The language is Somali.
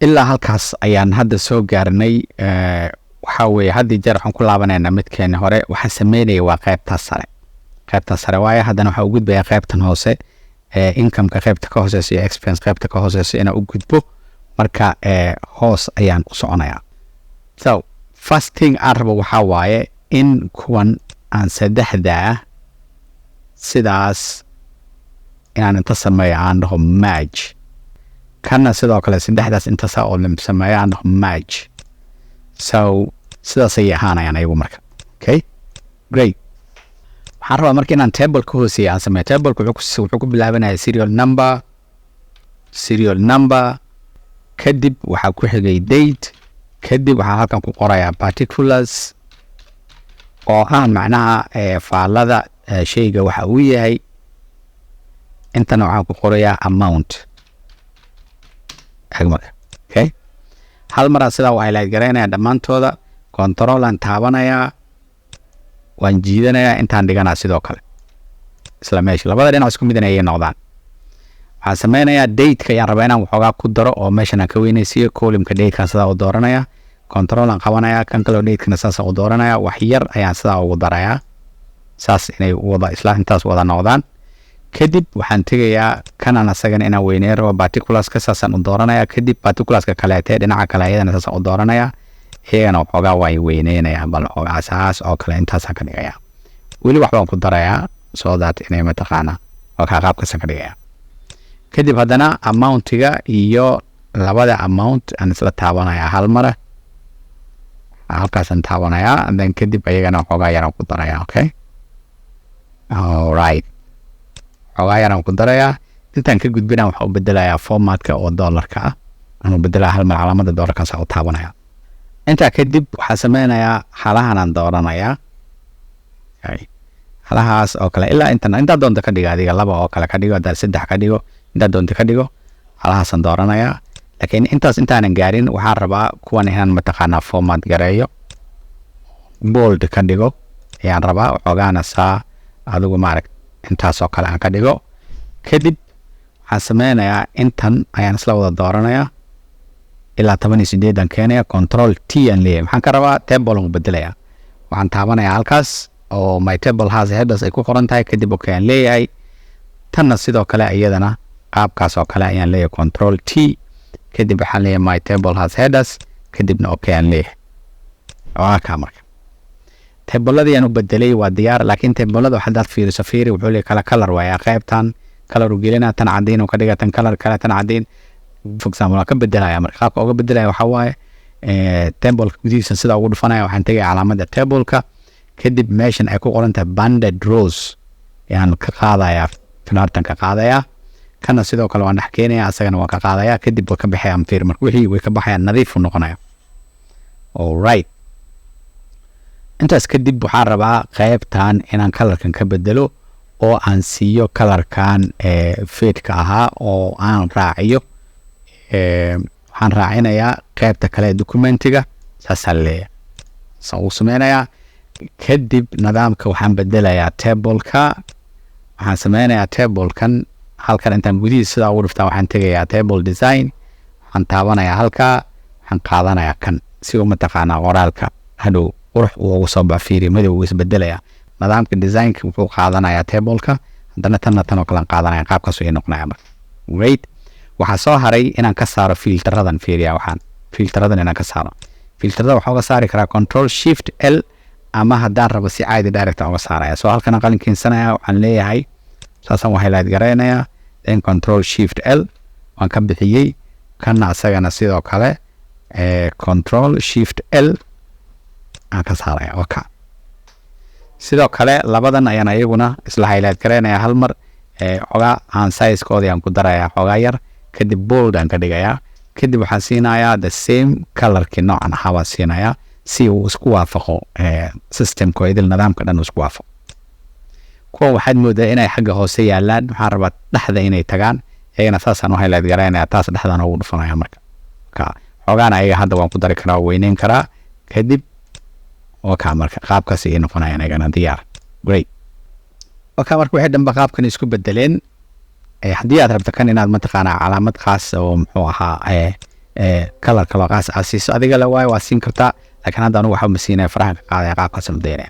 Ilaa halkaas ayaan hadda soo gaarnay. Waxaa weeye, hadda jeer waxaan ku laabanaynaa midkeeni hore. Waxaan sameynaya waa qaybtaas sare, qaybtaas sare waaye. Haddana waxaan u gudbayaa qaybtan hoose, incomeka qaybta ka hooseysa iyo expense qaybta ka hooseysa inaan u gudbo. Marka hoos ayaan u soconayaa. So first thing aan rabo waxaa waaye in kuwan aan saddexdaa sidaas inaan inta sameeyo aan dhaho merge. Kanna sidoo kale saddexdaas inta saa oo sameeyo aan dhaho merge. So sidaas ayay ahaanayaan ayagu marka. Okay, great. Waxaan rabaa marka inaan table ka hooseeya aan sameeyo. Tableka wuxuu ku bilaabanaya serial number, serial number, kadib waxaa ku xigay date, kadib waxaa halkan ku qorayaa particulars oo ah macnaha faallada shayga waxa uu yahay. Intana waxaan ku qorayaa amount. Eg marka, okay, hal maraan sidaa u highlight garaynaya dhammaantooda, control aan taabanayaa, waan jiidanayaa, intaan dhiganaa. Sidoo kale isla meesha labada dhinac isku midin ayay noqdaan. Waxaan sameynayaa dateka ayaan rabaa inaan waxoogaa ku daro oo meeshan aan ka weynaysiiyo. Columnka datekan sidaa u dooranaya, control aan qabanaya, kan kaloo datekana saasa u dooranaya, wax yar ayaan sidaa ugu darayaa, saas inay wada isla intaas wada noqdaan. Kadib waxaan tegayaa kanaan asagana inaan weyneyn rabo, particularska saasaan u dooranaya. Kadib particularska kaleete dhinaca kale ayadana saasaan u dooranaya, iyagana waxoogaa waan weyneynaya, bal waxoogaa saas oo kale intaasaan ka dhigaya. Weli wax baan ku darayaa so that inay mataqaana wakaa qaabkaasaan ka dhigaya. Kadib haddana amountiga iyo labada amount aan isla taabanaya hal mara, halkaasaan taabanayaa, and then kadib ayagana waxoogaa yaraan ku daraya. Okay, alright, waxoogaa yaraan ku darayaa. Intaan ka gudbina waxaa u bedelayaa formatka oo dollarka ah aan u bedelaya. Hal mar calaamada dollarkaas u taabanaya. Intaa kadib waxaa sameynayaa halahanaan dooranayaa. Okay. Halahaas oo kale ilaa intan intaa doonta ka dhigo adiga, laba oo kale ka dhigo, haddaad saddex ka dhigo, intaa doonta ka dhigo, halahaasaan dooranayaa. Laakiin intaas intaanan gaarin, waxaan rabaa kuwan inaan mataqaanaa format gareeyo, bold ka dhigo ayaan rabaa. Waxoogaana saa adigu maarag intaas oo kale aan ka dhigo. Kadib waxaan sameynayaa intan ayaan isla wada dooranayaa, ilaa 18 aan keenaya, control T aan leeyahay. Maxaan ka rabaa? Table aan bedelayaa. Waxaan taabanayaa halkaas oo "My table has headers" ay ku qoran tahay. Kadib okay aan leeyahay. Tanna sidoo kale iyadana qaabkaas oo kale ayaan leeyahay, control T, kadib waxaan leeyahay "My table has headers", kadibna okay aan leeyahay. Waa kaa marka tableladii aan u bedelay, waa diyaar. Laakiin tablelada haddaad fiiriso, fiiri, wuxuu leeyahay kala color waayaa. Qaybtan color u gelina, tan caddiin uu ka dhiga, tan color kale, tan caddiin. For example, waan ka bedelaya. Marka qaabka uga bedelaya waxaa waaye tableka gudihiisa sidaa ugu dhufanaya, waxaan tegaya calaamada tableka, kadib meeshan ay ku qoran tahay "Banded rows" ayaan ka qaadayaa, falaartan ka qaadayaa. Kana sidoo kale waan dhex keenaya, asagana waan ka qaadaya. Kadib way ka baxayaan. Fiir marka, wixii way ka baxayaan, nadiif u noqonaya. Alright, intaas kadib waxaan rabaa qaybtan inaan colorkan ka bedelo oo aan siiyo colorkan fadeka ahaa oo aan raaciyo. Waxaan raacinayaa qaybta kale ee documentiga, saasaa leeyahay, saan ugu sameynayaa. Kadib nidaamka waxaan bedelayaa tableka. Waxaan sameynayaa tablekan halkan intaan gudihiisa sidaa ugu dhuftaa, waxaan tegayaa table design, waxaan taabanayaa halkaa, waxaan qaadanayaa kan si uu mataqaanaa qoraalka hadhow qurux uu ugu soo baxo. Fiiri, madow uu isbedelayaa. Nidaamka designka wuxuu qaadanayaa tableka. Haddana tanna tan oo kale aan qaadanaya, qaabkaas ayay noqonaya marka. Great. Waxaa soo haray inaan ka saaro filteradan. Fiiriya, waxaan filteradan inaan ka saaro. Filterada waxaa uga saari karaa control shift L, ama haddaan rabo si caadi direct aan uga saaraya. So halkan aan qalin keensanaya, waxaan leeyahay saasaan u highlight garaynayaa, then control shift L, waan ka bixiyey. Kana asagana sidoo kale control shift L aan ka saaraya. Waka sidoo kale labadan ayaan ayaguna isla highlight garaynaya hal mar, xogaa aan sizekoodii aan ku darayaa xogaa yar, kadib bold aan ka dhigayaa. Kadib waxaan siinayaa the same colorkii noocan ahaa baan siinayaa si uu isku waafaqo systemka idil, nidaamka dhan uu isku waafaqo. Kuwan waxaad moodaa inay xagga hoose yaalaan, waxaan rabaa dhexda inay tagaan. Iyagana saasaan u highlight garaynaya, taas dhexdaan ugu dhufanaya. Marka ka xoogaana ayaga hadda waan ku dari karaa oo weyneyn karaa. Kadib waka marka qaabkaas ayay noqonayaan ayagana, diyaar. Great. Waka marka waxay dhanba qaabkan isku bedeleen. Haddii aad rabto kan inaad mataqaanaa calaamad khaas oo muxuu ahaa Color kaloo qaas aa siiso adiga le waayo, waa siin kartaa, laakiin hadda anugu waxba ma siinaya, farahan ka qaadaya, qaabkaasaan u daynaya.